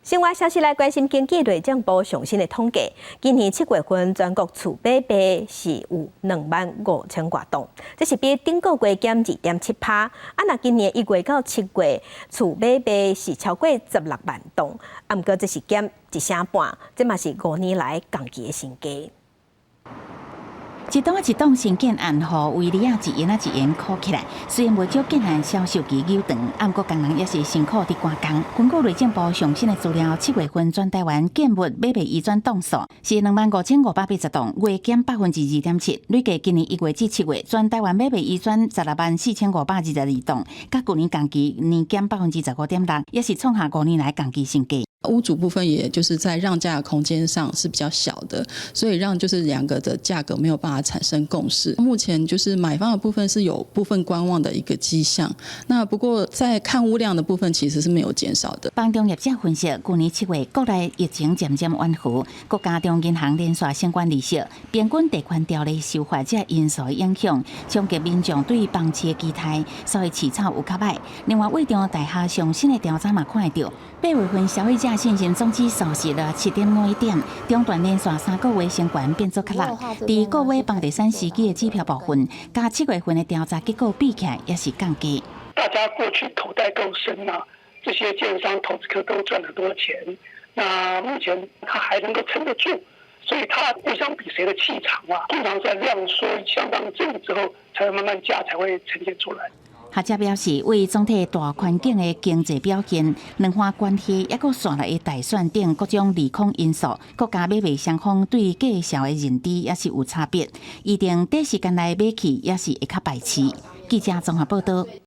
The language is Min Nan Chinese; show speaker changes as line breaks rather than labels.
新聞消息來關心經濟內政部上新的統計，今年七月份全國厝買賣是有25,000外棟，這是比頂個月減2.7%。啊，若今年1月到7月厝買賣是超過16萬棟，啊，毋過這是減一成半，這嘛是5年來同期的新低。
一棟一棟新建案，予圍籬仔一掖一掖箍起來。雖然袂少建案銷售期悠長，啊，毋過工人也是辛苦佇趕工。根據內政部上新的資料，七月份全台灣建物買賣移轉棟數是25,580棟，月減2.7%。累計今年1月至7月，全台灣買賣移轉164,522棟，較舊年同期年減15.6%，也是創下5年來同期新低。
屋主部分也就是在讓價的空間上是比較小的，所以讓就是兩個的價格沒有辦法產生共識。目前就是買方的部分是有部分觀望的一個跡象，那不過在看屋量的部分其實是沒有減少的。
房仲業者分析，舊年七月國內疫情漸漸緩和，國家中央銀行連續升懸利息，平均地權條例修法這因素的影響，衝擊民眾對房市的期待，所以市場有較䆀。另外，魏中大廈上新的調查嘛看會著，8月份消費者信心總指數是落7.51點，中斷連續3個月升懸變做較落。佇個月房地產時機的指標部分，佮七月份的調查結果比起來，也是降低。
大家過去口袋夠深啊，這些建商投資客都賺很多錢。那目前他還能夠撐得住，所以他互相比誰的氣長啊。通常在量縮相當重之後，才會慢慢價才會呈現出來。
學者表示，為總體大環境的經濟表現、兩岸關係，抑閣紲來的大選等各種利空因素，國家買賣雙方對價數的認知也是有差別，一定短時間內買氣也是會較排斥。記者綜合報道。